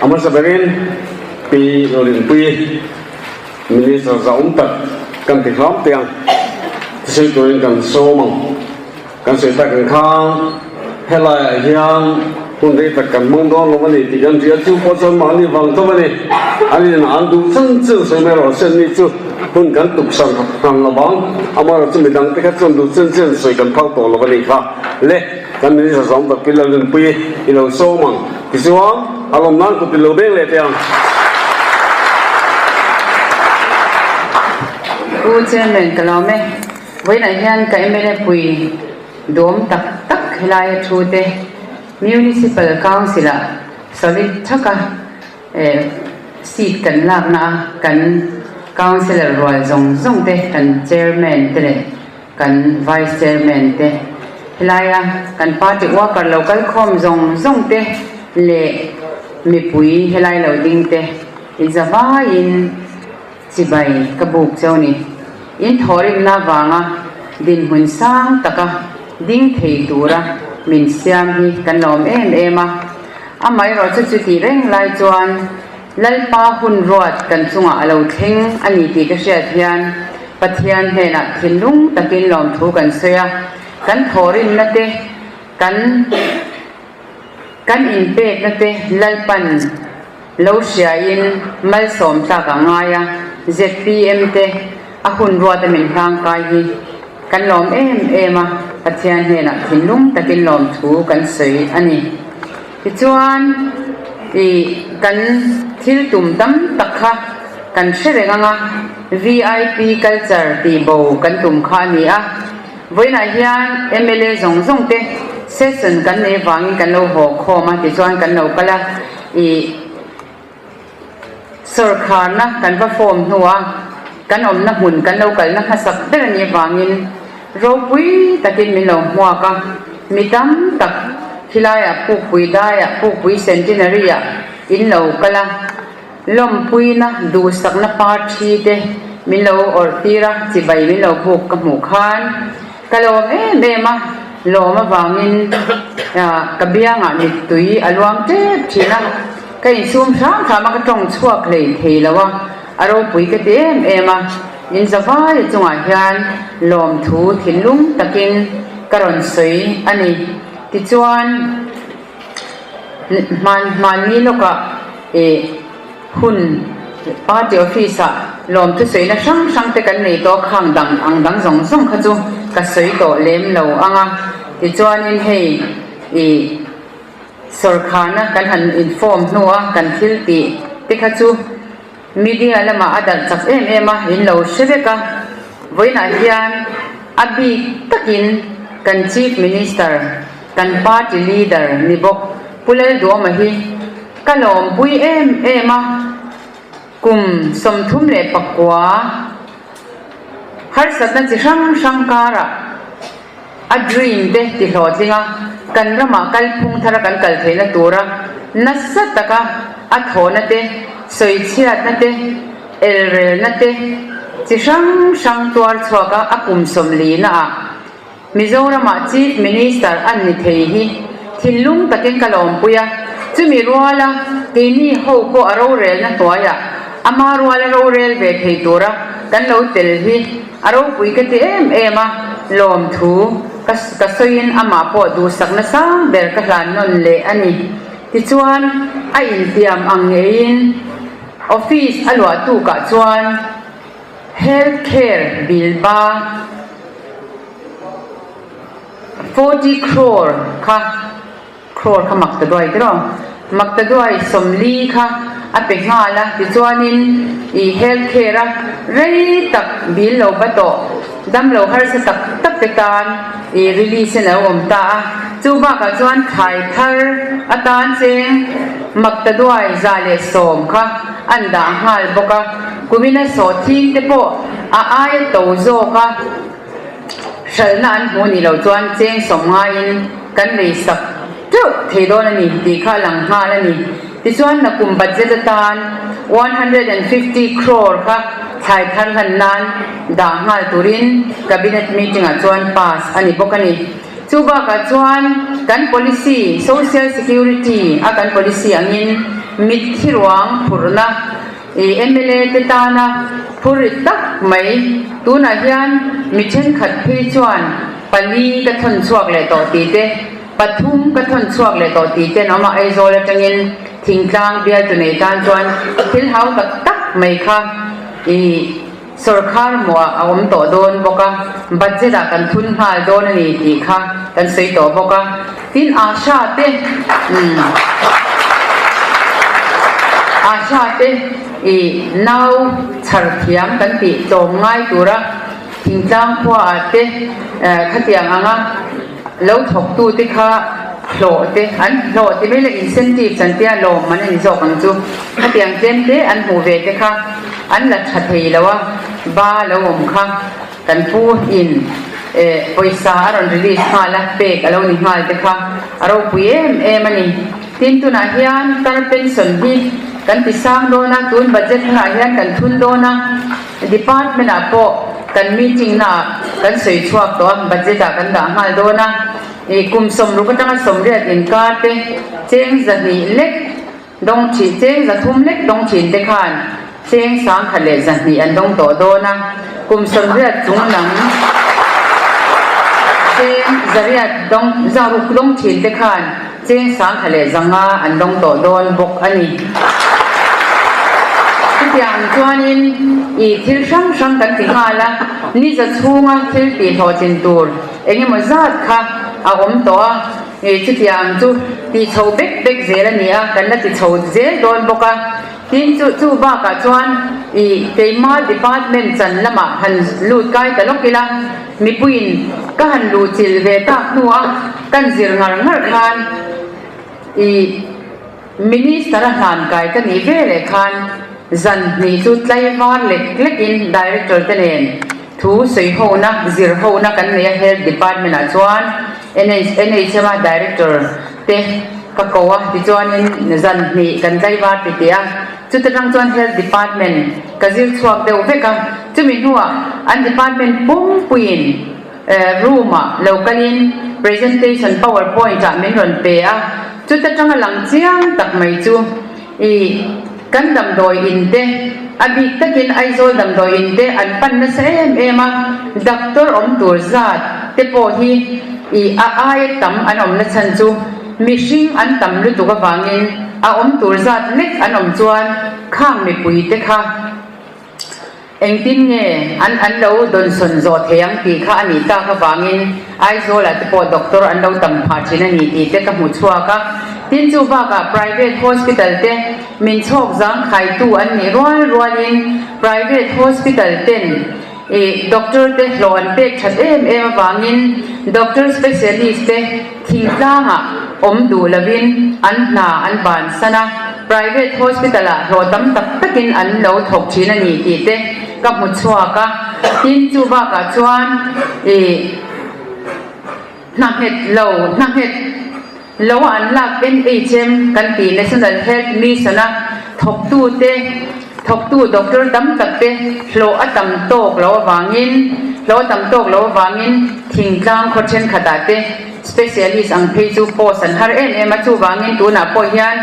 A hmasa berin Pi Rinpuii Minister zahawm tak kan ti hram teh ang. Thusawi turin kan sawm ang. Kan sawi tak ang khan helaiah hian hun rei tak kan hmang dawn lo a ni tih kan hria. Chu pawh chuan mahni vang tawp a ni. An inah an duh chan chan sawi mai rawh se ni chu hun kan tuksan hran lo vang. Amaherawh chu midang te kha chuan duh chan chan sawi kan phal tawh lo a nih kha. Le kan Minister zahawm tak Pi Lalrinpuii i lo sawm ang. Tichuan a lawm nan kut i lo beng leh teh ang. Pu Chairman ka lawm e. Vawiinah hian ka mla pui duam tak tak helaia thu te Municipal Council ah solid thaka seat kan lakna a kan Councillor rual zawng zawng te kan Chairman te leh kan Vice Chairman te helaia kan party worker lo kal khawm zawng zawng te leh mipui helai lo ding te inzavaiin Chibai ka buk cheu ni. In thawhrimna vanga dinhmun sang taka ding thei tura min siam hi kan lawm em em a. Amaherawh chu chuti reng lai chuan Lalpa hun ruat kan chungah a lo thleng a ni tih ka hriat hian Pathian hnenah thinlung takin lawmthu kan sawi a, kan thawhrimna te kan kan inpekna te Lalpan Lo hriain malsawm tlak a ngai a, zpm te a hun ruata min hlangkai hi kan lawm em em a, Pathian hnenah thinlung takin lawmthu kan sawi a ni. Tichuan ih kan thil tum tam tak kha kan hre reng ang a, vip culture tih bo kan tum kha a ni a, vawiinah hian mla zawng zawng te session kan nei vangin kan lo haw khawm a, tichuan kan lo kal a. Ih, sawrkharna kan va form hnua kan awmna hmun kan lo kalna hmasak ber a nih avangin ropui takin min lo hmuak a, mi tam tak khilaiah Pukpui daiah Pukpui Centenary-ah in lo kal a, lawmpuina duhsakna parthi te min lo awrh tir a, chibai min lo buk ka hmuh khan Ka lawm em em a, lawm avangin ka biangah mittui a luang tep thin a, ka insum hram hram a, ka tawng chhuak hlei thei lo a, a ropui ka ti em em a, in zavai chungah hian lawmthu thinlung takin ka rawn sawi a ni. Tichuan hman hmanni lawkah ih hun party office ah lawmthu sawina hrang hrang te kan nei tawh khang dang ang dang zawng zawng kha chu ka sawi tawh lem lo ang a tichuanin hei ih sawrkharna kan han inform hnu a kan thil tih te kha chu media lamah a darh chak em em a in lo hre vek a vawiinah hian a bik takin kan chief minister kan party leader ni bawk Pu Lalduama hi Ka lawmpui em em a, kum 39 harsatna chi hrang hrang karah a dream te ti hlawhtling a, kan ramah kalphung thara kan kal theihna tura nasa taka a thawhna te, sawichhiatna te, elrelna te chi hrang hrang tuar chhuak a, a kum 40 naah Mizoramah Chief Minister an ni thei hi thinlung takin ka lawmpui a, chumi ruala keini ho pawh a rorelna hnuaiah ama ruala rorel ve thei tura kan lo tel hi a ropui ka ti em em a, lawmthu ka ka sawiin amah pawh duhsakna sang ber ka hlan nawn leh a ni. Tichuan a intiam ang ngeiin office a luah tukah chuan Health care bill ba 40 crore kha crore kha mak ta duai tiraw mak ta duai 40 kha a pe nghal a tichuanin ih health care a rei tak bill lo va tawh damlo harsa tak tak te tan ih release in a awm ta a chu bakah chuan thlai thar atan cheng mak ta duai 110 kha an dah nghal bawk a. Kumina sawhthing te pawh a aia to zawk a, hralhna an hmuh ni lo chuan cheng sawm ngaiin kan lei sak teuh thei dawn a ni tih kha a lang nghal a ni. Tichuan nakum budget atan 150 crore kha thlai thar hlan nan dah nghal turin cabinet meeting ah chuan pass a ni bawk a ni. Chu bakah chuan kan policy, social security a kan policy angin. Mitthi ruang phurhna ih mla te tana phurrit tak mai tunah hian mi thenkhat phei chuan pali ka thawn chhuak leh tawh tih te, pathum ka thawn chhuak leh tawh tih ten awm a, Aizawl atangin thingtlang bialtu nei tan chuan thil hau tak tak mai kha ih Sawrkhar hmuhah a awm tawh dawn bawk a, budget ah kan thun nghal dawn a ni tih kha kan sawi tawh bawk a. Tin, Asha te, umm, Asha te ih nau chhar thiam kan tih tlawm ngai tura thingtlang khuaah te khatiang anga lo thawktu te kha hlawh te an hlawh ti mai la incentive chan tia lawm man a ni zawk ang chu. Khatiang tlem te an hmuh ve te kha an la tha thei lo a, ba lo awm kha kan pu in eh pawisa a rawn release nghal a, pek a lo ni nghal te kha a ropui em em a ni. Tin tunah hian tar pension hi kan ti sang dawn a, tun budget tharah hian kan thun dawn a, department ah pawh kan meeting naah kan sawi chhuak tawh a, budget ah kan dah nghal dawn a, ih kum 60 atanga 80 inkar te cheng 200 lek Dawng thih cheng 300 lek dawng thin te khan cheng 1100 an dawng tawh dawn a, kum 80 chung lam cheng 800 dawng 600 dawng thin te khan cheng 1100 an dawng tawh dawn bawk a ni. Chutiang chuanin ih thil hrang hrang kan ti nghal a, ni za chhunga thil tih hlawhtlin tur engemaw zat kha a awm tawh a. Hei chutiang chu tih chho bek bek zel a ni a, kan la ti chho zel dawn bawk a. Tin, chu chu bakah chuan ih keima department chan lamah han lut kai ta lawk ila, mipuiin ka han luh chilh ve tak hnua kan zir ngar ngar khan ih Minister a hlan kai ka nih ve leh khan zan hnih chu tlaivar lek lekin Director te nen thu sawi hona, zir hona kan nei a Health Department ah chuan NHM a Director te ka ko a tichuanin zan hnih kan tlaivar ti tih a, chuta tang chuan Health Department ka zir chhuak deuh vek a, chumi hnuah an department pumpuiin Room ah lo kalin presentation power point ah min rawn pe a, chuta tanga lang chiang tak mai chu ih kan damdawi in te a bik takin Aizawl damdawi in te an pan nasa em em a, doctor awm tur zat te pawh hi ih a aia tam an awm na chhan chu mihring an tam lutuk avangin a awm tur zat lek an awm chuan khang mipui te kha Engtin nge an an lo dawnsawn zawh thei ang tih kha a nih tak avangin Aizawlah te pawh doctor an lo tam phah thin a ni tih te ka hmu chhuak a. Tin chu bakah private hospital te min chhawk zangkhaitu an nih rual rualin private hospital ten ih doctor te hlawh an pek that em em avangin doctor specialist te Thingtlangah awm duh lovin an hna an bansan a, private hospital-ah hlawh tam tak takin an lo thawk thin a ni tih te ka hmu chhuak a. Tin, chu bakah chuan ih hna nghet lo, hna nghet lo a an lak NHM kan tih National Health Mission-a thawktute, Thawktu doctor tam tak te hlawh a tam tawk lo avangin hlawh a tam tawk lo avangin thingtlang khaw thenkhatah te specialist ang phei chu post an har em em a, chuvangin tunah pawh hian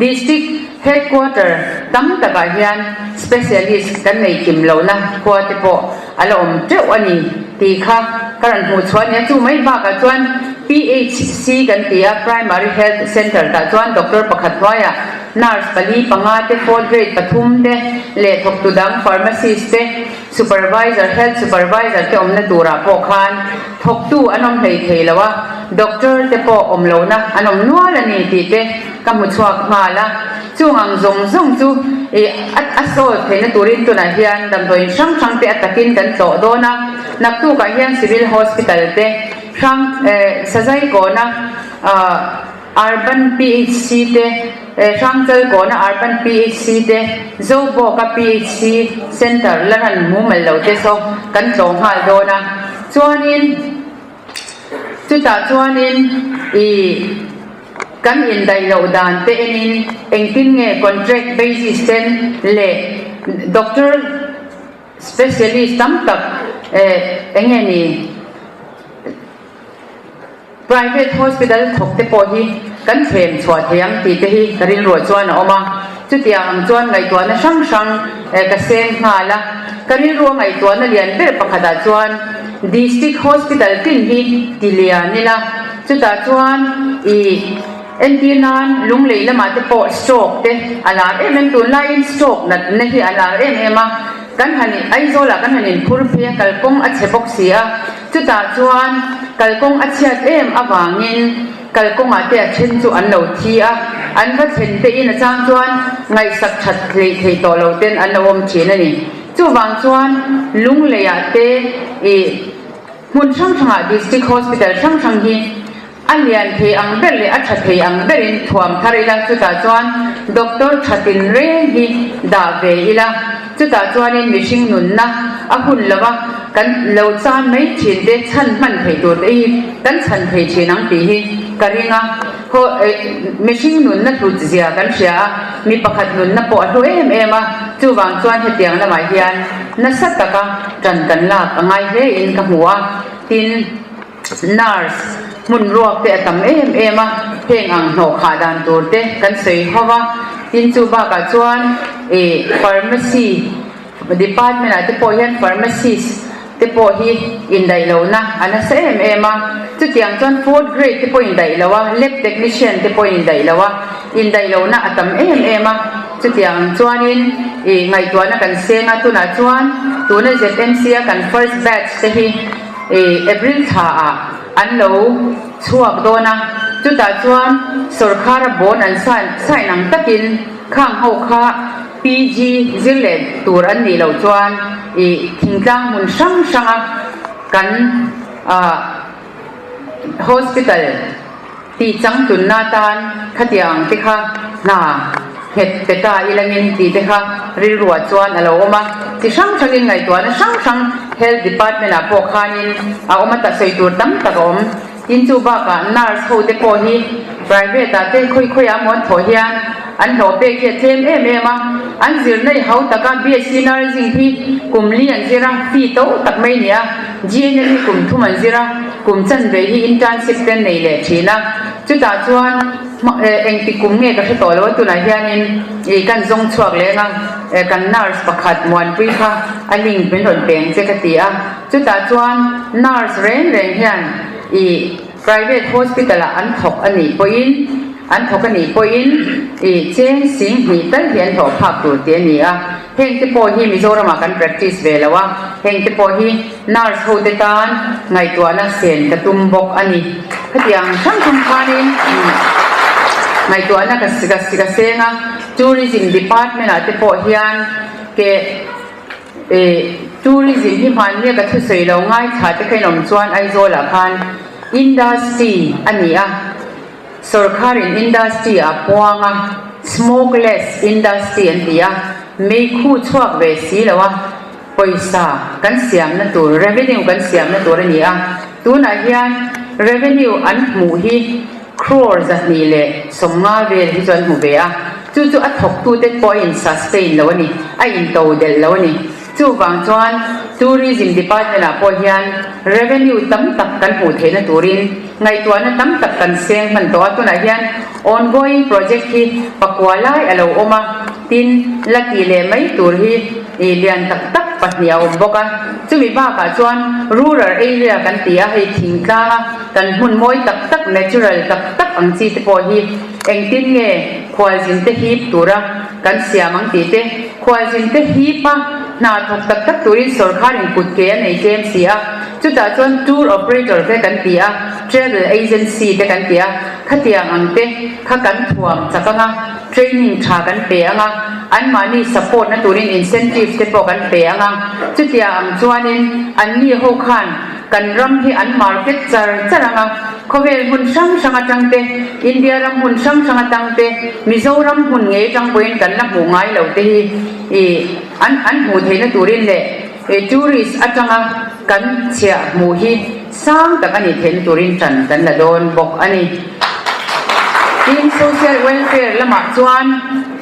district headquarter tam takah hian specialist kan nei kim lohna khua te pawh a la awm teuh a ni tih kha ka rawn hmuh chhuah a ni a, chu mai bakah chuan PHC kan ti a primary health centre tah chuan doctor pakhat hnuaiah Nurse pali panga te, fourth grade pathum te leh thawktu dang pharmacist te, supervisor, health supervisor te awmna turah pawh khan thawktu an awm hlei thei lo a, doctor te pawh awm lohna an awm nual a ni tih te ka hmu chhuak nghal a. Chung ang zawng zawng chu ih a solve theihna turin tunah hian damdawiin hrang hrang te a takin kan tlawh dawn a, naktukah hian civil hospital te hrang eh sazai kawna ah Urban PHC te, Hrangchal kawna Urban PHC te, Zobawka PHC Centre la ran mumal lo te saw kan tlawh nghal dawn a. Chuanin chutah chuanin ih kan indaih loh dan te enin engtin nge contract basis ten leh doctor specialist tam tak eh eng nge ni Private hospital thawk te pawh hi kan thlem chhuah thei ang tih te hi ka rilruah chuan a awm a. Chutiang ang chuan ngaihtuahna hrang hrang ka seng nghal a. Ka rilrua ngaihtuahna lian ber pakhatah chuan District Hospital tin hi ti lian ila, chutah chuan i entir nan Lunglei lamah te pawh stroke te a lar em em, tunlaiin stroke natna hi a lar em em a, kan han Aizawlah kan han inphur phei a, kalkawng a chhe bawk si a, chutah chuan kalkawng a chhiat em avangin Kalkawngah te a then chu an lo thi a, an va thlen te in a chang chuan ngaihsak that hleih theih tawh lo ten an lo awm thin a ni. Chuvang chuan Lungleiah te ih hmun hrang hrangah District Hospital hrang hrang hi a lian thei ang ber leh a tha thei ang berin thuam thar ila, chutah chuan Doctor tha tinreng hi dah ve ila, chutah chuanin mihring nunna a hun lo a, Kan lo chan mai thin te chhan hman theih tur te hi kan chhan thei thin ang tih hi ka ring a, haw mihring nunna hlut zia kan hria a, mi pakhat nunna pawh a hlu em em a, chuvang chuan hetiang lamah hian nasa taka tan kan lak a ngai hle in ka hmu a, tin nurse hmun ruak te a tam em em a, heng ang hnawh khah dan tur te kan sawi ho a, tin chu bakah chuan ih pharmacy. Department ah te pawh hian pharmacist te pawh hi indaih lohna a nasa em em a, chutiang chuan fourth grade te pawh indaih lo a, lab technician te pawh indaih lo a, indaih lohna a tam em em a, chutiang chuanin ih ngaihtuahna kan seng a, tunah chuan tuna ZMC a kan first batch te hi ih April thla ah an lo chhuak dawn a, chutah chuan sawrkhara bond an sign ang takin khang ho kha. PG zir leh tur an nih loh chuan ih thingtlang hmun hrang hranga kan ah hospital tih changtunna atan khatiang ang te kha hna nghet pe ta ilangin tih te kha rilruah chuan a lo awm a, chi hrang hrangin ngaihtuahna hrang hrang health department ah pawh khanin a awm a ta sawi tur tam tak a awm. Tin chu bakah nurse ho te pawh hi private ah te khawi khawi ah maw an thawh hian an hlawh pek hi a tlem em em a, an zirna i hau taka BSc nursing hi kum li an zir a, fee to tak mai nia, GNM hi kum thum an zir a, kum chanve hi internship te an nei leh thin a, chutah chuan engti kum nge ka hre tawh lo a tunah hianin ih kan zawng chhuak leng a, kan nurse pakhat Muanpui kha a link min rawn peng che ka ti a. Chutah chuan nurse reng reng hian ih private hospital ah an thawk a nih pawhin an thawk a nih pawhin ih cheng sing hnih tal hi an hlawh phak tur tih a ni a. Heng te pawh hi Mizoram ah kan practice ve lo a, heng te pawh hi nurse ho te tan ngaihtuahna sen ka tum bawk a ni. Khatiang hrang hrang khanin ngaihtuahna ka ka seng a, tourism department ah te pawh hian ke E, tourism hi hmannia ka thusawi lo ngaithla te kha in awm chuan Aizawlah khan industry a ni a, sawrkharin industry a puang a, smokeless industry an ti a, meikhu chhuak ve si lo a, pawisa kan siamna tur, revenue kan siamna tur a ni a, tunah hian revenue an hmuh hi crore 250 vel hi chu an hmu ve a. Chu chu a thawktute pawh a in sustain lo a ni, a in to delh lo a ni. Chuvang chuan Tourism Department ah pawh hian revenue tam tak kan hmuh theihna turin ngaihtuahna tam tak kan seng hman tawh a, tunah hian ongoing project hi pakua lai a lo awm a, tin la tih leh mai tur hi ih lian tak tak pahnih a awm bawk a. Chumi bakah chuan rural area kan ti a, hei thingtlanga kan hmun mawi tak tak natural tak tak ang chi te pawh hi Engtin nge khualzin te hip tura kan siam ang tih te, khualzin te hip a hna thawk tak tak turin sawrkharin kut ke a nei tlem si a, chutah chuan tour operator te kan ti a, travel agency te kan ti a, khatiang ang te kha kan thuam chak ang a, training tha kan pe ang a, anmahni support na turin incentive te pawh kan pe ang a, chutiang ang chuanin anni ho khan Kan ram hi an market char char ang a, khawvel hmun hrang hrang atang te, India ram hmun hrang hrang atang te, Mizoram hmun ngei atang pawhin kan la hmuh ngai lo te hi ih an an hmuh theihna turin leh ih tourist atanga kan chhiah hmuh hi sang tak a nih theihna turin tan kan la dawn bawk a ni. Tin, social welfare lamah chuan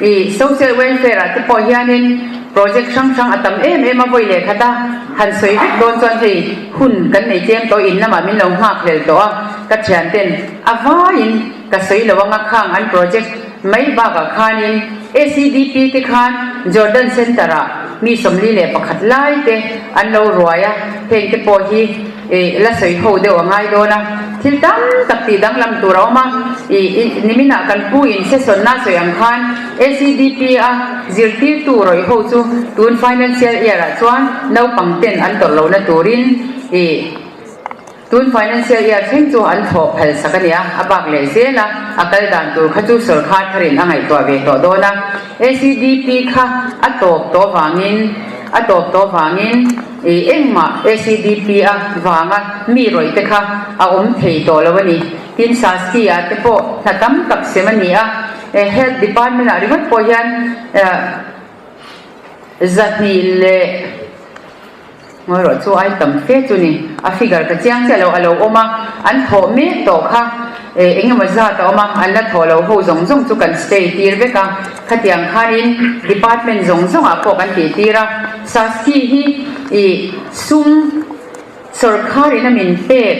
ih social welfare ah te pawh hianin Project hrang hrang a tam em em a vawi leh khat a, han sawi vek dawn chuan hei hun kan nei tlem tawh in lamah min lo nghak hlel tawh a, ka thian ten a vaiin ka sawi lo anga khang an project mai bakah khanin ACDP te khan Jordan Centre ah mi 41 lai te an lo ruai a, heng te pawh hi la sawi ho deuh a ngai dawn a, thil tam tak tih danglam tur a awm a, ih niminah kan pu in session na sawi ang khan ACDP a zirtirtu rawih ho chu tun financial year ah chuan naupang ten an tawrh lohna turin ih Tun financial year thleng chu an thawh phal sak a nia, a bak leh zel a, a kal dan tur kha chu sawrkhar tharin a ngaihtuah ve tawh dawn a. ACDP kha a tawp tawh vangin a tawp tawh vangin ih engmah ACDP a vanga mi rawih te kha a awm thei tawh lo a ni. Tin Sasti ah te pawh hna tam tak sem a ni a, Health Department ah ringawt pawh hian 200 leh Ngawi rawh chu ai tam fe chu ni. A figure ka chiang chiah lo a lo awm a, an thawh mek tawh kha eh eng emaw zat a awm a, an la thawh lo ho zawng zawng chu kan stay tir vek a, khatiang khanin department zawng zawngah pawh kan tih tir a, Sasti hi ih sum sawrkharin a min pek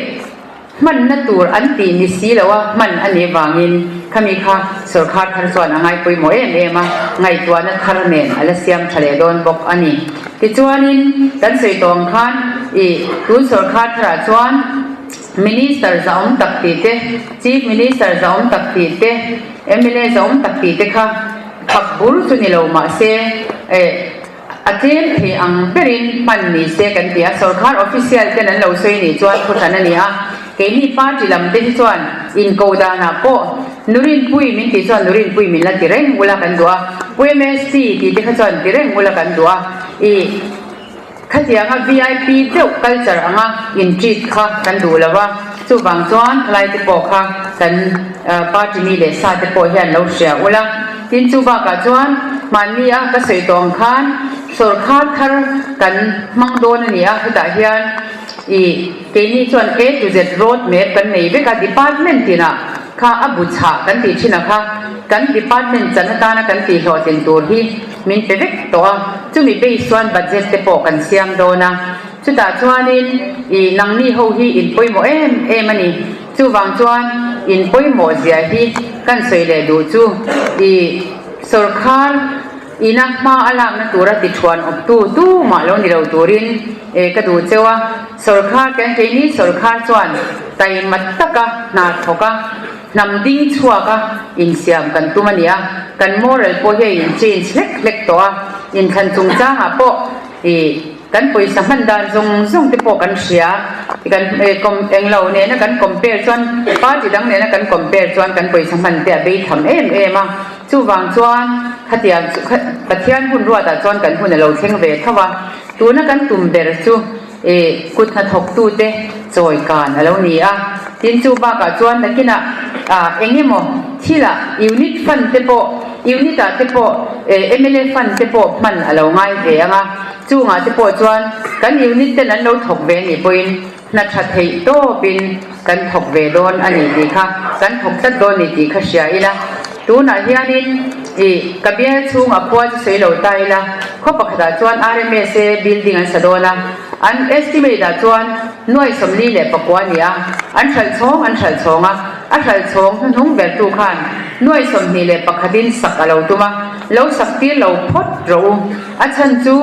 Hmanna tur an tih ni si lo a, hman a nih vangin khami kha sawrkhar thar chuan a ngai pawimawh em em a, ngaihtuahna thar nen a la siam tha leh dawn bawk a ni. Tichuanin kan sawi tawh ang khan ih tun sawrkhar tharah chuan Minister zahawm tak tih te, Chief Minister zahawm tak tih te, mla zahawm tak tih te kha khap bur chu ni lo mahse eh, A tlem thei ang berin hman ni se kan ti a, sorkar official ten an lo sawi nih chuan thu hran a ni a, keini party lam te hi chuan inko danah pawh Nurinpui min tih chuan Nurinpui min la ti reng ula kan duh a, Pu MSC tih te kha chuan ti reng ula kan duh a, ih khatianga vip deuh culture anga in treat kha kan duh lo a, chuvang chuan khalai te pawh kha kan party mi leh sa te pawh hian lo hria ula. Tin chu bakah chuan mahni a ka sawi tawh ang khan sawrkhar thar kan hmang dawn a ni a, hetah hian ih keini chuan A to Z road map kan nei vek a, department tinah kha a bu chhah kan tih thin a kha kan department chan atana kan tih hlawhtlin tur hi min pe vek tawh a, chumi base chuan budget te pawh kan siam dawn a, chutah chuanin ih nangni ho hi in pawimawh em em a ni. Chuvang chuan in pawimawh zia hi kan sawi leh duh chu i sawrkhar ina hma a lakna tura ti thuan awptu tumah lo ni lo turin ka duh cheu a. Sawrkhar kan keini sawrkhar chuan taima taka hna thawk a, hnam ding chhuak a insiam kan tum a ni a, kan moral pawh hi a in change hlek hlek tawh a, inthlan chungchangah pawh i Kan pawisa hman dan zawng zawng te pawh kan hria, kan eng lo nena kan compare chuan party dang nena kan compare chuan kan pawisa hman te a bei tham em em a, chuvang chuan khatiang chu Pathian hun ruatah chuan kan hun a lo thleng ve tho a, tuna kan tum ber chu ih kut hnathawk tute chawi kan a lo ni a, tin chu bakah chuan nakinah ah eng emaw thilah unit fund te pawh unit ah te pawh mla fund te pawh hman a lo ngai ve ang a. Chungah te pawh chuan kan unit ten an lo thawk ve anih pawhin hna tha theih tawpin kan thawk ve dawn a ni tih kha, kan thawk tlat dawn a ni tih kha hria ila. Tunah hianin ih ka bial chhung a khua chu sawi lo ta ila, khaw pakhatah chuan RMSA building an sa dawn a, an estimate ah chuan nuai 49 a ni a, an hralh chhawng an hralh chhawng a, a hralh chhawng hnuhnung bertu khan nuai 21 in sak a lo tum a, lo sak tir lo phawt rawh u. A chhan chu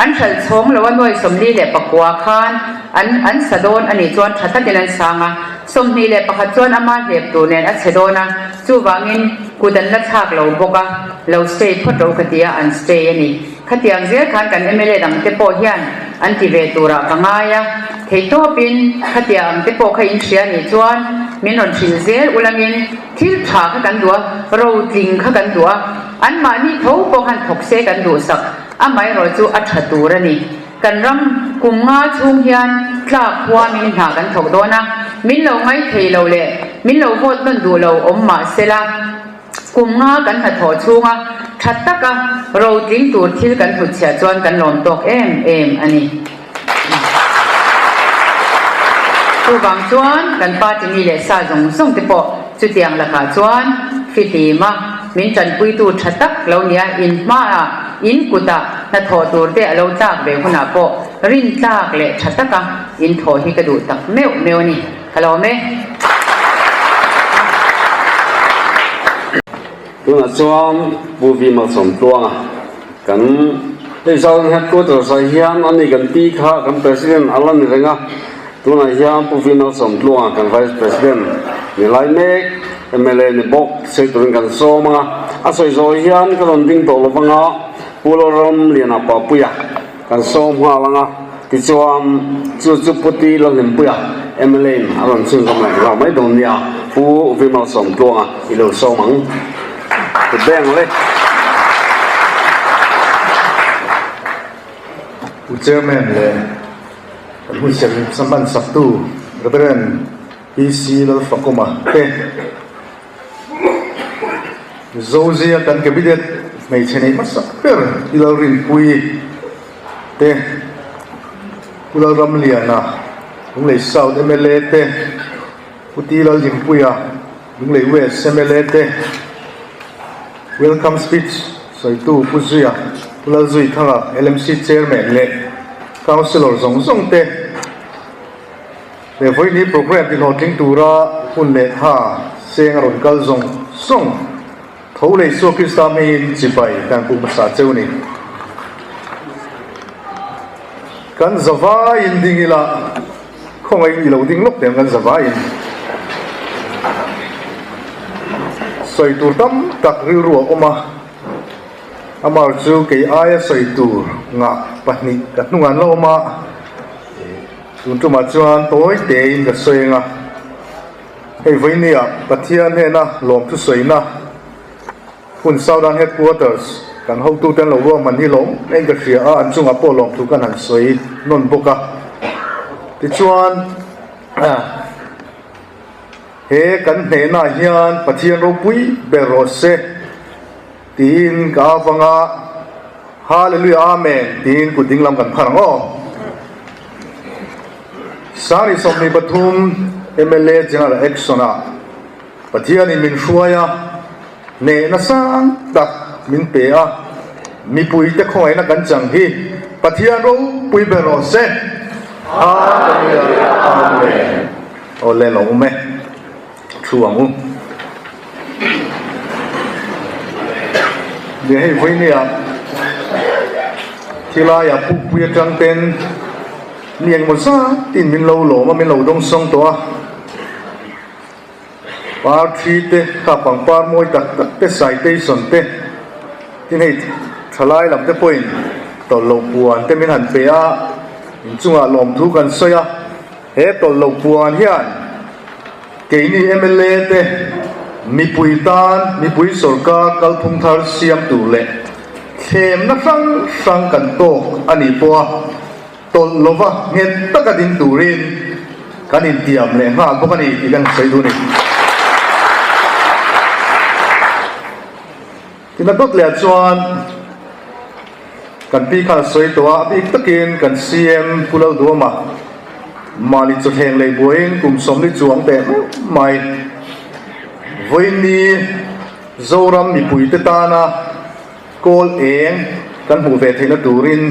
an hralh chhawng lo a nuai 49 khan an an sa dawn a nih chuan tha takin an sang a, 21 chuan ama hlep tur nen a chhe dawn a, chuvangin kut an la thlak lo bawk a, lo stay phawt ro ka ti a, an stay a ni. Khatiang zel khan kan mla dang te pawh hian an ti ve turah ka ngai a, theihtawpin khatiang ang te pawh kha in hria nih chuan min rawn hrilh zel ulangin thil tha kha kan duh a, rotling kha kan duh a, Anmahni tho pawh khan thawk se kan duhsak, amaherawh chu a tha tur a ni. Kan ram kum nga chhung hian tlak huamin hna kan thawk dawn a, min lo ngai thei lo leh min lo vote nawn duh lo awm mah sela, kum nga kan hnathawh chhunga tha taka rotling tur thil kan hnutchhiah chuan kan lawm tawk em em a ni. Chuvang chuan kan party mi leh sa zawng zawng te pawh chutiang lakah chuan fihlim a, min tanpuitu tha tak lo nia in hmaah, in kutah hnathawh tur te a lo tlak ve hunah pawh rin tlak leh tha taka in thawh hi ka duh tak meuh meuh a ni. Ka lawm e. Tunah chuan Pu Vi Malsawmtluanga kan hei Southern Headquarters ah hian a ni kan pi kha kan President a la ni reng a, tunah hian Pu Vi Malsawmtluanga kan Vice President ni lai mek mla ni bawk sawi turin kan sawm ang a, a sawi zawh hian ka rawn ding tawh lovang a, Pu Lalramliana Papuia kan sawm nghal ang a, tichuan chu chu Pu Ti Lalhlimpuia mla in a rawn chhunzawm leh nghal mai dawn nia, Pu Vi Malsawmtluanga i lo sawm ang. Pu Beng le. Pu Chairman leh kan hun sem hman saktu Reverend PC Lalfakawma te. Zozia kan cabinet hmeichhe neih hmasa ber Pi Lalrinpuii te, Pu Lalramliana, Lunglei South mla te, Pu Ti Laldinpuia, Lunglei West mla te, Welcome speech sawitu Pu Zuia, Pu Lalzuithanga, LMC Chairman leh Councillor zawng zawng te, He vawiin hi programme ti hlawhtling tura hun leh tha seng a rawn kal zawng zawng tho leh Isua Krista hmingin chibai kan puk hmasa cheu ni. Kan zavaiin ding ila khawngaihin i lo ding lawk teh ang kan zavaiin sawi tur tam tak rilru a awm a, amah chu kei aia sawi tur ngah pahnih ka hnungah an la awm a. Tun tumah chuan tawi tein ka sawi ang a, hei vawinia Pathian hnena lawmthu sawina hun Southern Headquarters kan hotute an lo ruahman hi lawm em ka hria a, an chungah pawh lawmthu kan han sawi nawn bawk a. Tichuan he kan hnenah hian Pathian ropui ber rawh se tiin ka avanga Hallelujah Amen tiin kut ding lam kan phar ang aw. Sari 23 mla General Action ah Pathianin min hruai a, hnehna sang tak min pe a, mipuite khawngaihna kan chang hi Pathian ropui ber rawh se. Hallelujah Amen. Aw le lo awm e. Thu ang u. Nia hei vawinia thilaiah pukpui atang ten mi engemaw zat in min lo lawm a, min lo dawng sawng tawh a. Par thi te, kha pangpar mawi tak tak te, citation te, tin hei thalai lam te pawhin tawlh loh puan te min han pe a, inchungah lawmthu kan sawi a. He tawlh loh puan hian keini mla te mipui tan mipui sorkar kalphung thar siam tur leh thlemna hrang hrang kan tawk a nih pawha tawlh lova nghet taka ding turin kan intiam leh nghal bawk a ni tih kan sawi duh a ni. Tina dawt leh chuan kan pi khan a sawi tawh a, a bik takin kan CM Pu Lalduama mahni chawthleng leh buaiin kum 40 chuang teh meuh mai vawiinni Zoram mipuite tana kawl eng kan hmuh ve theihna turin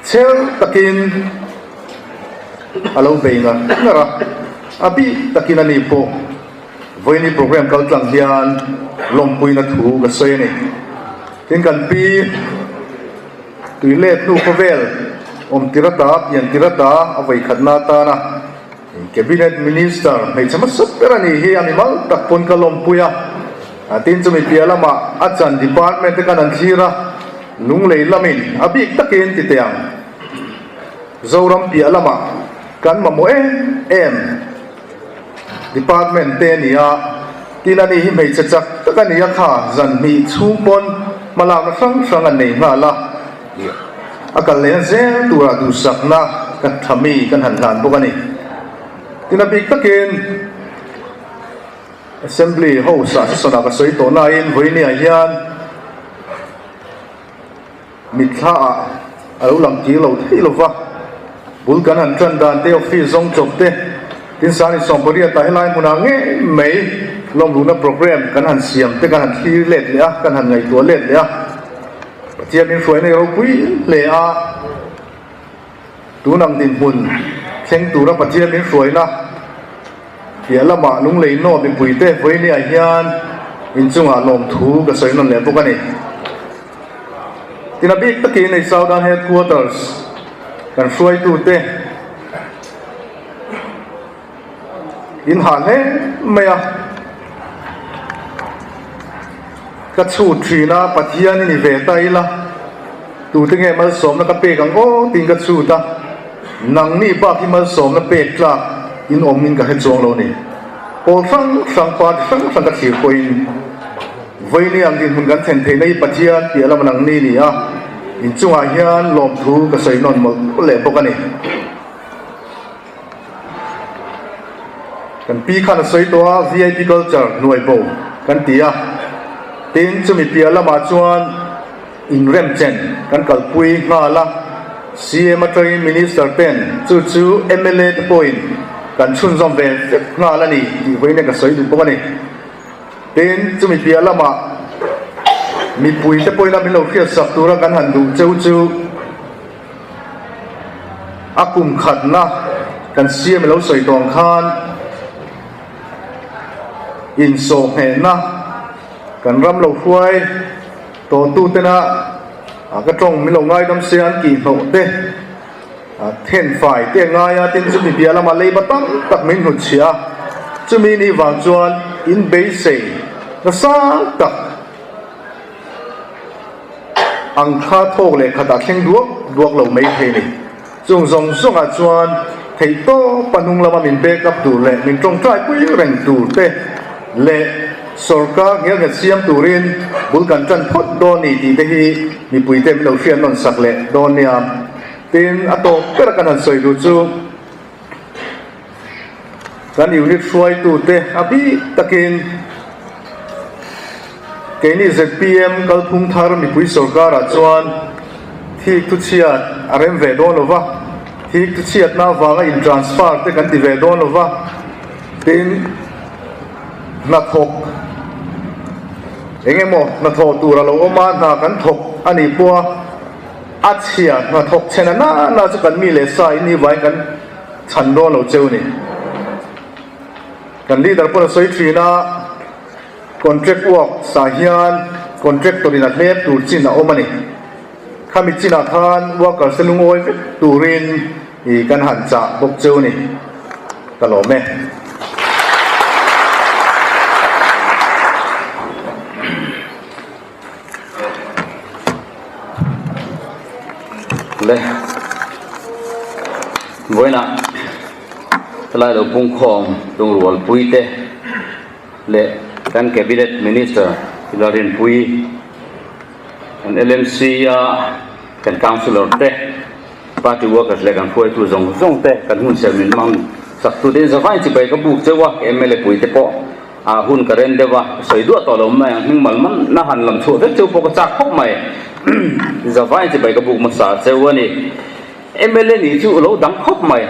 chher takin a lo bei ngar ngar a, a bik takin a ni pawh. Vawiini program kal tlang hian lawmpuina thu ka sawi a ni. Tin kan pi tui let hnu khawvel awm tir ata pian tir ata a vawi khatna atana Cabinet Minister hmeichhe hmasa ber a nih hi a mimal tak pawn ka lawmpui a. Tin chumi piah lamah a chan department te khan an thlir a, lunglei lamin a bik takin ti teh ang. Zoram piah lamah kan mamawh em em. Department te a ni a, tin ani hi hmeichhe chak tak a ni a kha zan hnih chhung pawn hmalakna hrang hrang an nei nghal a, a kal lehna zel turah duhsakna ka tha mi kan han hlan bawk a ni. Tin a bik takin Assembly House ah session ah ka sawi tawh nain vawinia hian Mitthla ah a lo lang kir lo thei lo va, bul kan han tan dan te, office zawng chawp te, tin sani 18 ah helai hmunah ngei mai lawmluhna program kan han siam te kan han thlir let leh a, kan han ngaihtuah let leh a, Pathian min hruaina i ropui hle a, tun ang dinhmun thleng tura Pathian min hruaina piah lamah lunglei naw mipuite vawinia hian. Inchungah lawmthu ka sawi nawn leh bawk a ni. Tin a bik takin hei Southern Headquarters kan hruaitute in hah hle mai a. Ka chhut thin a, Pathian i ni ve ta ila, tute nge malsawmna ka pek ang aw tiin ka chhut a, nangni bak hi malsawmna pek tlak in awm in ka hre chuang lo ni. Pawl hrang hrang, party hrang hrang ka thlir pawhin vawiini ang dinhmun kan thlen theihna hi Pathian piah lama nangni ni a, inchungah hian lawmthu ka sawi nawn mawlh leh bawk a ni. Kan pi khan a sawi tawh a, VIP culture hnuai bo kan ti a, tin chumi piah lamah chuan inremchen kan kalpui nghal a, CM atangin Minister ten chu chu mla te pawhin kan chhunzawm ve vek nghal a ni tih vawiin ka sawi duh bawk a ni. Tin chumi piah lamah mipui te pawhin a min lo hriatsak tura kan han duh cheu chu, A kum khatna kan siam i lo sawi tawh ang khan insawhnghehna kan ram lo hruai tawhtu tena ka tawng min lo ngaidam se an kihhnawh te thenfai te a ngai a, tin chumi piah lamah leiba tam tak min hnutchhiah a, chumi ni vang chuan inbeisei nasa tak. Ang kha thawk leh khatah thleng duak duak lo mai thei ni. Chung zawng zawngah chuan theihtawpa hnung lama min back up tur leh min tawngtai pui reng tur te leh sawrkar nghelnghet siam turin bul kan tan phawt dawn ni tih te hi mipui te min lo hriat nawn sak leh dawn nia. Tin, a tawp ber kan han sawi duh chu Kan unit hruaitute a bik takin keini zpm kalphung thar mipui sorkarah chuan thik thu chhiat a rem ve dawn lo va, thik thu chhiatna avanga in transfer te kan ti ve dawn lo va, tin hnathawk eng emaw hnathawh tur a lo awm a, hna kan thawk a nih pawha a chhia hnathawk chhena nana chu kan mi leh sa in ni vangin kan. Chhan dawn lo cheu ni. Kan leader pawn a sawi thin a, contract work sah hian contractor in a hlep tur chin a awm a ni. Khami chinah khan workers te lungawi vek turin i kan han chah bawk cheu ni. Ka lawm e. Le vawiinah helai lo pungkhawm lungrualpui te leh kan cabinet minister Lalrinpuii kan LMC a kan councillor te party workers leh kan hruaitu zawng zawng te kan hun ser min hmang sak tu te in zavai chibai ka buk cheu a mla pui te pawh. A hun ka ren deuh a, ka sawi duah tawh lo mai ang, hming mal man na han lam chhuah vek cheu pawh ka chak khawp mai. Zavai chibai ka buk hmasa cheu a ni. Mla nih chu lo dang khawp mai.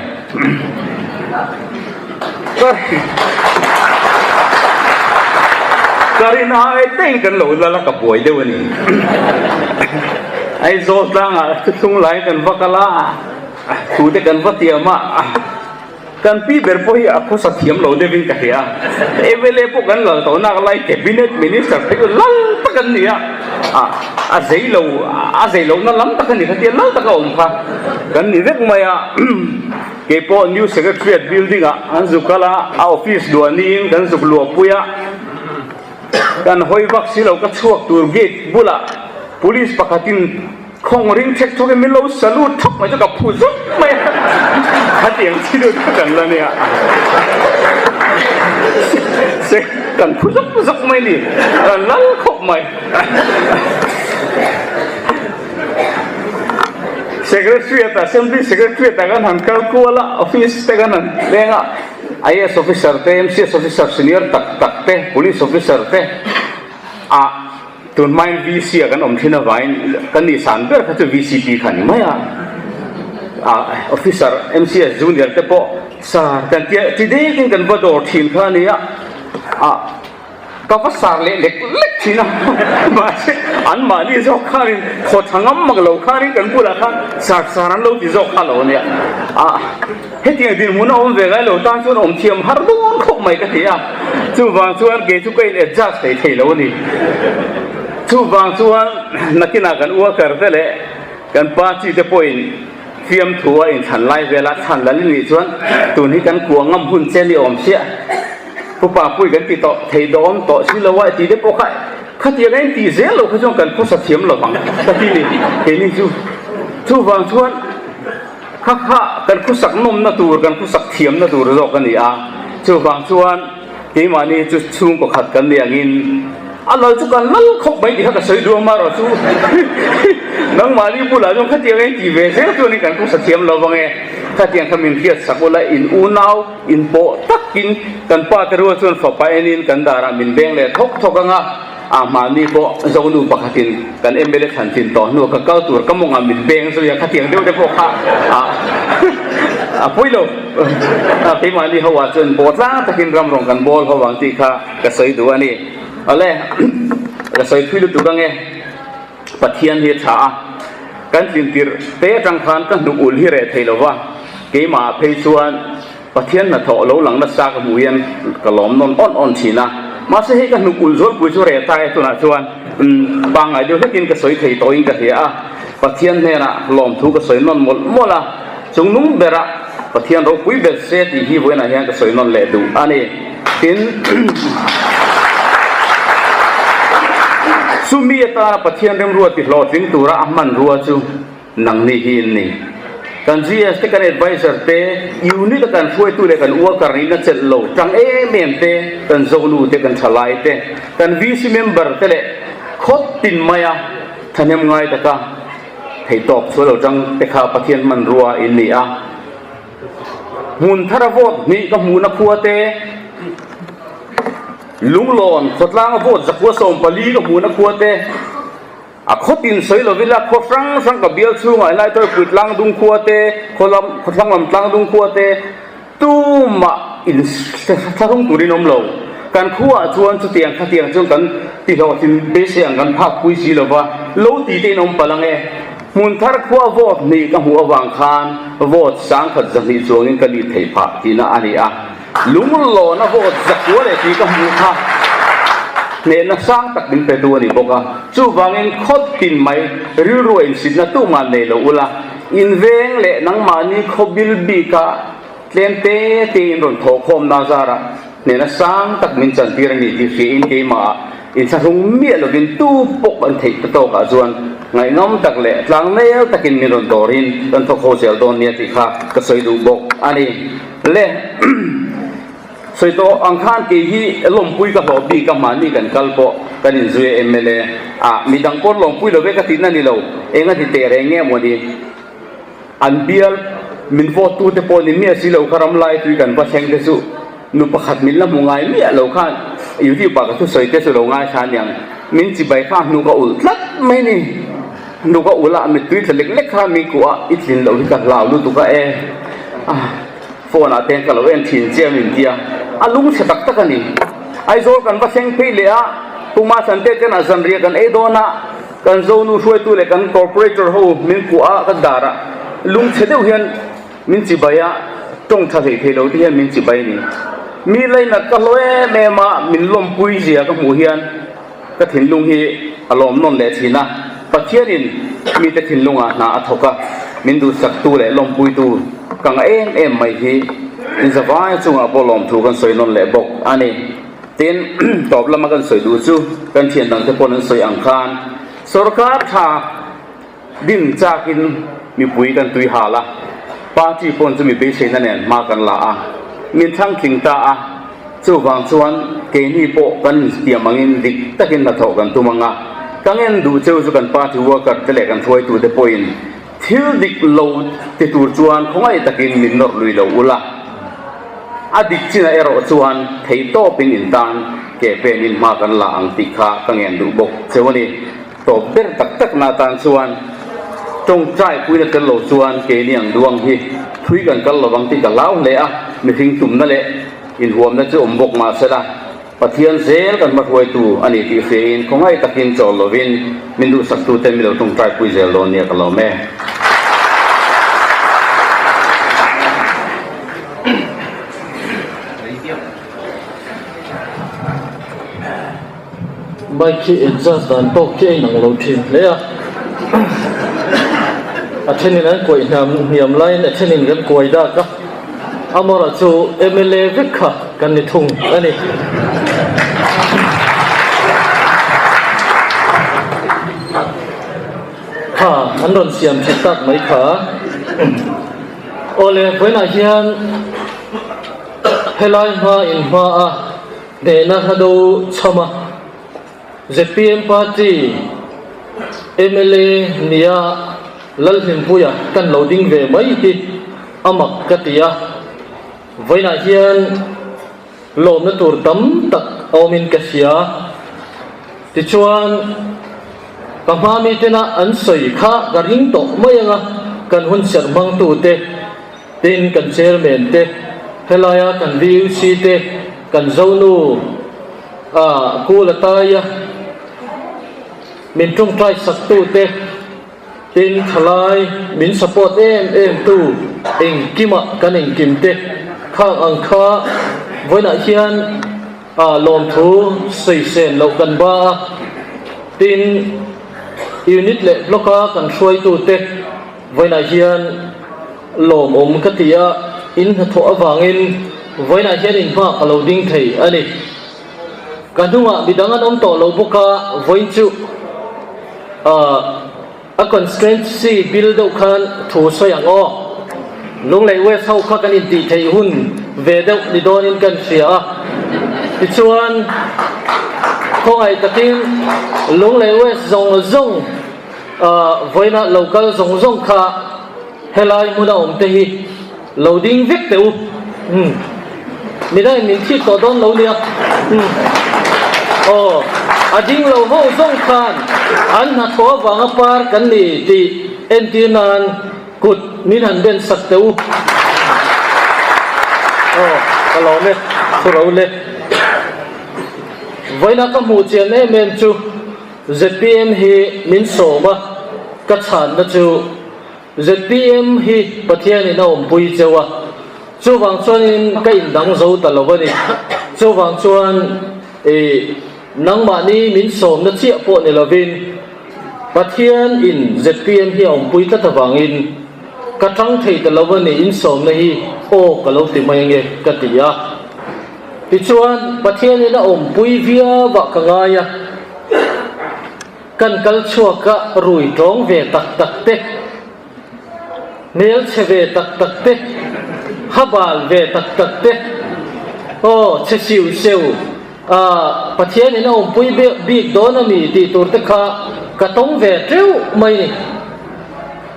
Ka rin ai tein kan lo lal a, ka buai deuh a ni. Aizawl tlangah thuthlung lai kan va kal a, thu te kan va tiam a. Kan pi ber pawh hi a khawsa thiam lo deuhin ka hria. Mla pawh kan lal tawh nak lai Cabinet Minister phei chu lal tak an ni a, a zei lo, a zei lohna lam tak a ni kha tia lal taka awm kha kan ni vek mai a. Kei pawh New Secretariat building ah an zuk kal a, a office luah niin kan zuk luahpui a, kan hawi vak si lo ka chhuak tur gate bulah Police pakhatin Khawng ring chek chawk in min lo salute thap mai chu ka phu zuk mai a, khatiang chi deuh chu kan la nia se kan phu zuk zuk mai ni, kan lal khawp mai. Secretariat ah Assembly Secretariat ah kan han kal kual a, office te kan han leng a, IAS officer te, MCS officer senior tak tak te, police officer te ah Tun hmain VC ah kan awm thin avangin kan nih san ber kha chu VCP kha a ni mai a, ah officer MCS junior te pawh sar kan tia ti dekin kan va dawr thin kha a ni a, ah ka va sar leh lek lek thin a mahse anmahni zawk khanin khaw tha ngam mak lo khanin kan bulah khan sar sar an lo ti zawk kha lo a nia, ah hetiang dinhmun a awm ve ngai lo tan chuan awm thiam har dawn khawp mai ka ti a. Chuvang chuan kei chu ka in adjust thei thei lo a ni. Chuvang chuan nakinah kan worker te leh kan party te pawhin fiamthu a inthlan lai vela chhan lal i nih chuan tun hi kan kuah ngam hun che ni awm chiah. Pu Papui kan ti tawh thei dawm tawh si lo a ti te pawh kha khatiang a intih zel lo kha chuan kan khawsa thiam lo vang ka ti ni keini chu. Chuvang chuan kha kha kan khawsak nawmna tur kan khawsak thiamna tur zawk a ni a. Chuvang chuan keimahni chu chhungkaw khat kan ni angin a lal chu kan lal khawp mai tih kha ka sawi duam a rawh chu nangmahni bulah chuan khatiang a intih ve zel chuanin kan khawsa thiam lo vang e. Khatiang kha min hriat sak ula in unau Inpawh takin kan pa te rual chuan fapa enin kan darah min beng leh thawk thawk ang a, a mahni pawh Zonu pakhatin kan mla thlan tlin tawh hnuah ka kal tur ka mawngah min beng zui a, khatiang deuh te pawh kha a pawi lo. Keimahni ho ah chuan pawh tlang takin ram rawng kan bawl ho ang tih kha ka sawi duh a ni. Awle, ka sawi thui lutuk ang e. Pathian hi a tha a, kan tlin tirh te atang khan ka hnuk ulh hi reh thei lo va, keimah phei chuan Pathian hnathawh lo lang nasa ka hmuh hian ka lawm nawn awn awn thin a, mahse hei ka hnuk ulh zualpui chu reh ta e tunah chuan pangngai deuh hlekin ka sawi thei tawhin ka hria a, Pathian hnenah lawmthu ka sawi nawn mawlh mawlh a, chung nung berah Pathian ropui ber se tih hi vawiinah hian ka sawi nawn leh duh a ni. Tin, chumi atana Pathian remrua ti hlawhtling tura a hmanrua chu nangni hi in ni. Kan GS te, kan advisor te, unit a kan hruaitu leh kan worker nihna chelh lo tang em em te, kan zonu te, kan thalai te, kan VC member te leh khawp tin maia thahnem ngai taka Theihtawp chhuah lo tang te kha Pathian hmanrua in ni a. Hmun thara vote hnih ka hmuhna khua te, Lunglawn khawtlanga vote zakua 14 ka hmuhna khua te, a khaw tin sawi lovin la khaw hrang hrang ka bial chhungah helai Tawipui tlangdung khua te, khawthlang lam tlangdung khua te, Tumah in thlahrung turin awm lo. Kan khuaah chuan chutiang khatiang chuan kan tihlawhtlin beisei ang kan phak pui si lova, lo ti te in awm palh ang e. Hmun thar khua vote hnih ka hmuh avang khan vote 10,200 chuangin ka lit theih phah tihna a ni a. Lunglawn a vote zakua leh tih ka hmuh kha hnehna sang tak min petu a ni bawk a. Chuvangin khawt tin mai rilru a insitna tumah nei lo ula. Inveng leh nangmahni khawbil bika tlem te te in rawn thawhkhawm na zarah hnena sang tak min chantir a ni tih hriain keimahah inthlahrung miah lovin tu pawh kan theih ta tawkah chuan ngaihnawm tak leh tlangnel takin min rawn dawrin kan thawk ho zel dawn nia tih kha ka sawi duh bawk a ni. Le Sawi tawh ang khan kei hi lawmpui ka hlawh bik a, mahni kan kal pawh kan inzui a mla a, midang pawn lawmpui lo ve ka tihna ni lo, eng a ti teh reng nge mawni? An bial min vote tu te pawh ni miah si lo kha ram lai tui kan va thleng te chu nu pakhat min la hmu ngai miah lo khan YouTube ah ka thusawi te chu lo ngaithla aniang, min chibai kha hnu ka ulh tlat mai ni, hnu ka ulh a mittui tla lek lek kha min kuah a, i tlin loh hi ka hlau lutuk a e. Phone ah te ka lo en thin che a min ti a, a lung chhe tak tak a ni. Aizawl kan va thleng phei leh a, Puma Sante ten a zanriah kan ei dawn a, kan Zonu hruaitu leh kan corporator ho min kuah a ka dar a, lung chhe deuh hian min chibai a, tawng tha hlei thei lo te hian min chibai a ni. Mi lainat ka hlawh em em a, min lawmpui zia ka hmuh hian ka thinlung hi a lawm nawn leh thin a, Pathianin mite thinlungah hna a thawk a, min duhsaktu leh lawmpuitu ka ngah em em mai hi inzavaia chungah pawh lawmthu kan sawi nawn leh bawk a ni. Tin, tawp lama kan sawi duh chu kan thian dangte pawn an sawi ang khan sorkar tha din chakin mipui kan tui hal a, party pawn chu mi beiseina nen hma kan la a, min thlang tling ta a, chuvang chuan keini pawh kan intiam angin dik takin hnathawh kan tum ang a, ka ngen duh cheu chu kan party worker te leh kan hruaitute pawhin thil dik lo ti tur chuan khawngaih takin min nawrh lui lo ula, a dik chinah erawh chuan theihtawpin intan ke penin hma kan la ang tih kha ka ngen duh bawk cheu a ni. Tawp ber tak tak na atan chuan tawngtai puina tel lo chuan keini ang duang hi thui kan kal lovang tih ka hlau hle a, mihring tumna leh inhuamna chu awm bawk mah sela Pathian zel kan hmahruaitu a ni tih hriain khawngaih takin chawl lovin min duhsaktuten mi lo tawngtai pui zel dawn nia ka lawm e. Bike khi adjust dan tawk khi a inang lo thin hle a, a thenin an kuaih hniam hniam laiin a thenin kan kuai dak a, amaherawh chu mla vek kha kan ni thung a ni. Kha an rawn siam thin tak mai kha. Awle vawiinah hian helai hma in hma a. Hnehna hla do chham a, zpm party mla nia Lalhlimpuia kan lo ding ve mai hi a mak ka ti a, vawiinah hian lawmna tur tam tak a awmin ka hria. Tichuan, ka hma mitena an sawi kha ka ring tawh mai ang a, kan hun serh hmangtute, Tin, kan chairman te, helaia kan VUC te, kan Zonu ah Pu Lataia min tawngtai sak tu te, tin thalai min support em em tu engkimah kan engkim te khang ang kha vawiinah hian ah lawmthu sawi sen loh kan ba a, tin unit leh block a kan hruaitu te vawiinah hian Lawmawm ka ti a, in hnathawh avangin vawiinah hian in hma ka lo ding thei a ni. Ka hnungah midang an awm tawh lo bawk a, vawiin chu a constituency bill deuh khan thu sawi ang aw. Lunglei West ho kha kan intih theih hun ve deuh ni dawnin kan hria a, tichuan khawngaih takin Lunglei West zawng zawng vawiinah lo kal zawng zawng kha Helai hmuna awm te hi lo ding vek teh u. Umm. Midangin min thik tawh dawn lo nia. Umm. Aw, a ding lo ho zawng khan an hnathawh avanga par kan ni tih entir nan kut min han ben sak teh u. Aw, ka lawm e, thu ro le. Vawiina ka hmuh chian em em chu zpm hi min sawm a, ka chhanna chu Zpm hi Pathianin a awmpui cheu a, chuvang chuanin ka indang zo ta lo a ni. Chuvang chuan i nangmahni min sawmna chiah pawh ni lovin Pathian in zpm hi a awmpui tlat avangin ka tang thei ta lo a ni, insawmna hi aw ka lo ti mai ange ka ti a. Tichuan Pathianin a awmpui viau ah ka ngai a. Kan kal chhuak a rui tawng ve tak tak te, hmel chhe ve tak tak te, ha bal ve tak tak te, aw chhe siu seu a Pathian in a awmpui bik dawn a mi tih tur te kha ka tawng ve teuh mai ni.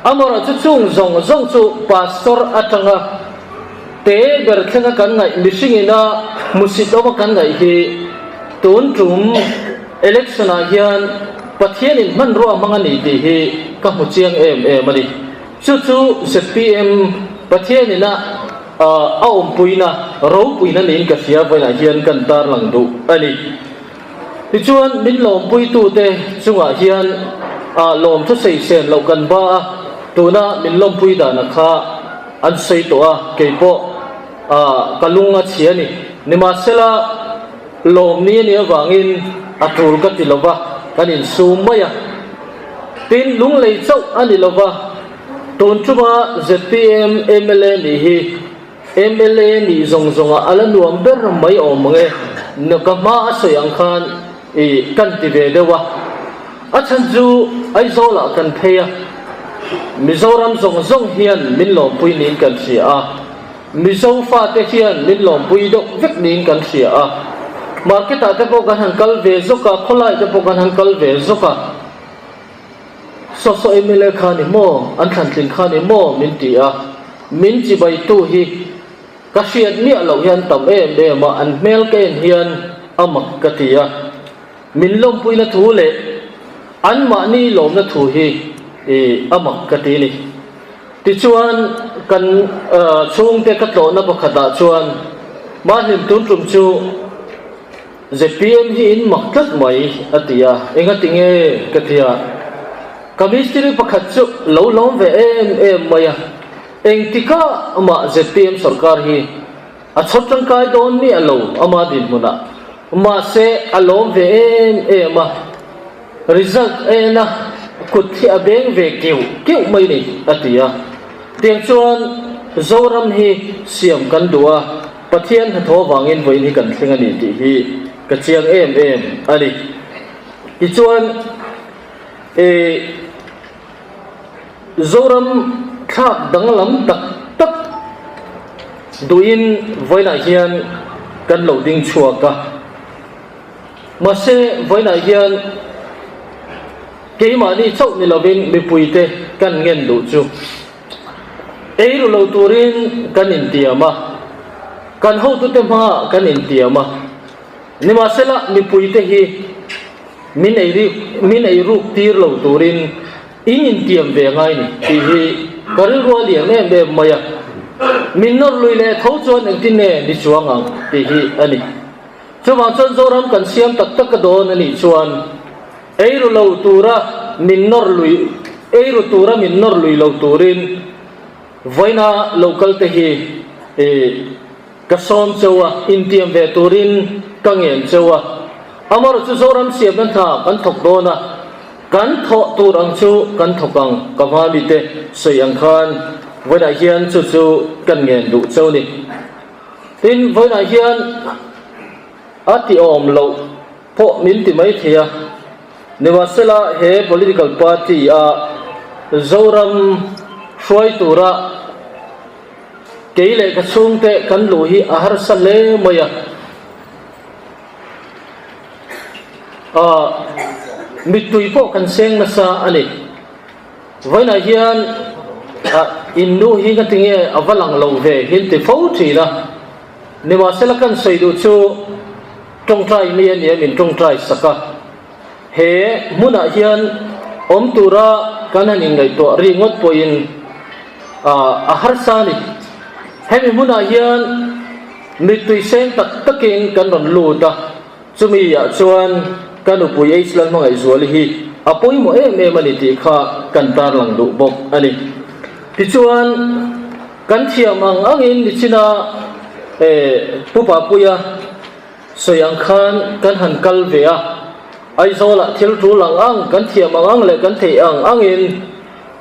Amaherawh chu chung zawng zawng chu pastor atanga te ber thlenga kan ngaih mihring ina hmusit awma kan ngaih hi tun tum Election ah hian Pathian in hmanrua hmang a ni tih hi ka hmu chiang em em a ni. Chu chu zpm Pathian in a a awmpuina ropuina niin ka hria vawiinah hian kan tarlang duh a ni. Tichuan min lawmpuitute chungah hian a lawmthu saisen loh kan ba a, tuna min lawmpui dana kha an sawi tawh a, keipawh ka lung a chhia a ni. Nimahsela. Lawmni a nih avangin a tul ka ti lova, kan insum mai a. Tin, lunglei chauh a ni lova, tun tuma zpm mla nih hi mla nih zawng zawngah a la nuam ber mai awm ang e, ka hma a sawi ang khan i kan ti ve deuh a. A chhan chu Aizawlah kan phei a, Mizoram zawng zawng hian min lawmpui niin kan hria a. Mizo fate hian min lawmpui deuh vek niin kan hria a, market ah te pawh kan han kal ve zawk a, khawlai te pawh kan han kal ve zawk a, saw saw mla kha ni maw, an thlan tling kha ni maw min ti a, min chibaitu hi ka hriat miah loh hian tam em em a, an hmel ka en hian a mak ka ti a, min lawmpuina thu leh anmahni lawmna thu hi a mak ka ti a ni. Tichuan, kan chhungte ka tlawhna pakhatah chuan Mahlim tun tum chu zpm hi in mak tlat mai a ti a, engati nge ka ti a, ka mistiri pakhat chu lo lawm ve em em mai a, engtikah mah zpm sorkar hi a chhawr tangkai dawn miah lo ama dinhmunah. Mahse a lawm ve em em a, result en a kut hi a beng ve keuh keuh mai ni a ti a. Tiang chuan Zoram hi siam kan duh a, Pathian hnathawh vangin vawiin hi kan thleng a ni tih hi ka chiang em em a ni. Tichuan eh Zoram thlak danglam tak tak duhin vawiinah hian kan lo ding chhuak a. Mahse vawiinah hian keimahni chauh ni lovin mipuite kan ngen duh chu ei ru lo turin kan intiam a, kan hotute hmaah kan intiam a. Nimahsela mipuite hi min ei min ei ruk tir lo turin in intiam ve ngai ni tih hi ka rilru a lian em em mai a, min nawr lui leh tho chuan engtin nge ni chuang ang tih hi a ni. Chuvang chuan Zoram kan siam tak tak a dawn a nih chuan ei ru lo tura min nawr lui ei ru tura min nawr lui lo turin vawiina lo kal te hi ih Ka sawm cheu a, intiam ve turin ka ngen cheu a. Amaherawh chu Zoram siamna hna kan thawk dawn a, kan thawh tur ang chu kan thawk ang, ka hma mite sawi ang khan vawiinah hian chu chu kan ngen duh cheu ni. Tin, vawiinah hian a tiawm loh pawh min ti mai thei a, nimahsela he political party a Zoram hruai tura, Kei leh ka chhungte kan luh hi a harsa hle mai a. Aaa mittui pawh kan seng nasa a ni. Vawiinah hian ah in nu hi nga tinge a va lang lo ve hi an ti fo thin a. Nimahsela kan sawi duh chu tawngtai mi a nia min tawngtai sak a. He hmunah hian awm tura kan han inngaihtuah ri ngawt pawhin a harsa a ni. Hemi hmunah hian mittui seng tak takin kan rawn lut a, chumi ah chuan ka nupui H Lalhmangaihzuali hi a pawimawh em em a ni tih kha kan tarlang duh bawk a ni. Tichuan kan thiam ang angin nichina Pu Papuia, Sawi ang khan kan han kal ve a, Aizawlah thil tul ang ang, kan thiam ang ang leh kan theih ang angin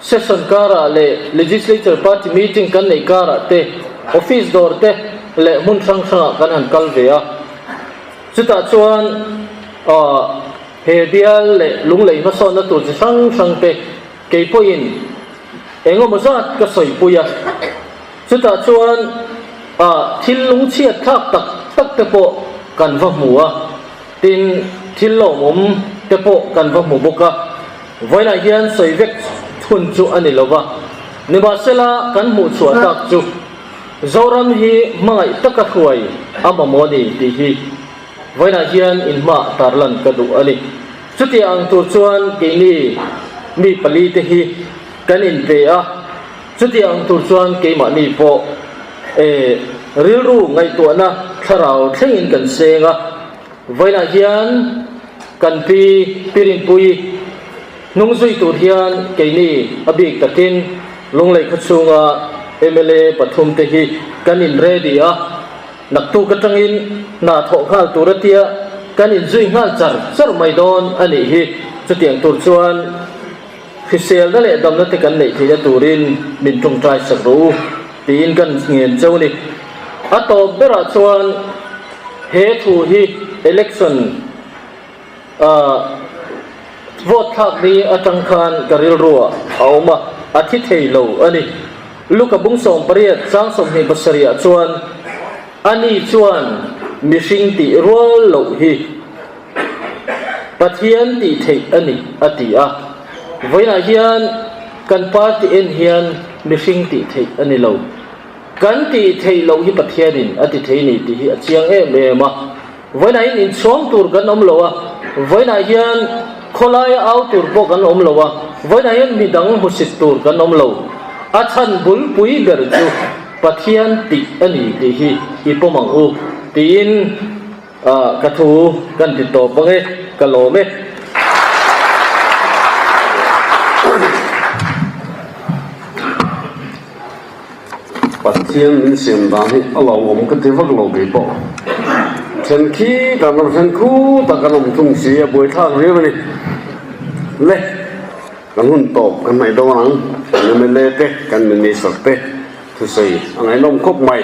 session karah leh Legislature Party meeting kan neih karah te, office dawr te leh hmun hrang hrangah kan han kal ve a. Chutah chuan he bial leh lunglei hmasawnna tur chi hrang hrang te kei pawhin eng emaw zat ka sawipui a. Chutah chuan thil lungchhiat thlak tak tak te pawh kan va hmu a, tin thil lawmawm te pawh kan va hmu bawk a. Vawiinah hian sawi vek hun chu a ni lo va, nimahsela kan hmuh chhuah tak chu Zoram hi hmangaih taka hruai a mamawh a ni tih hi vawiinah hian inhma tarlan ka duh a ni. Chutiang ang tur chuan keini mi palite hi kan inpe a. Chutiang tur chuan keimahni pawh e rilru ngaihtuahna thlarau thlengin kan seng a, vawiinah hian kan pi Pirinpui hnung zui tur hian keini a bik takin Lunglei khawchhunga mla pathum te hi kan in ready a, naktuk atangin hna thawh nghal tur a tia kan inzui nghal char char mai dawn a nih hi. Chutiang tur chuan. Hriselna leh damna te kan neih theihna turin min tawngtai sak rawh u tiin kan ngen cheu ni. A tawp berah chuan he thu hi election vote thlak ni atang khan ka rilru ah a awm a, a thi thei lo a ni. Luka bung 18 chang 27 ah chuan ani chuan mihring tih rual loh hi Pathian tih theih a ni, a ti a. Vawiinah hian kan party en hian mihring tih theih a ni lo. Kan tih theih loh hi Pathianin a ti thei ni tih hi a chiang em em a. Vawiinah hian inchhuang tur kan awm lo a, vawiinah hian khawlaia au tur pawh kan awm lo a, vawiinah hian midang hmusit tur kan awm lo. A chhan bulpui ber chu Pathian tih a ni tih hi i pawm ang u, tiin. Ah, ka thu kan ti tawp ang e, ka lawm e. Pathian min siam dan hi a lawmawm ka ti vak lo kei pawh. Then khi tak an awm, then khu tak an awm thung si a, buaithlak riau a ni. Le, kan hun tawp kan hnaih dawn ang, kan mla te, kan minister te thusawi a ngaihnawm khawp mai.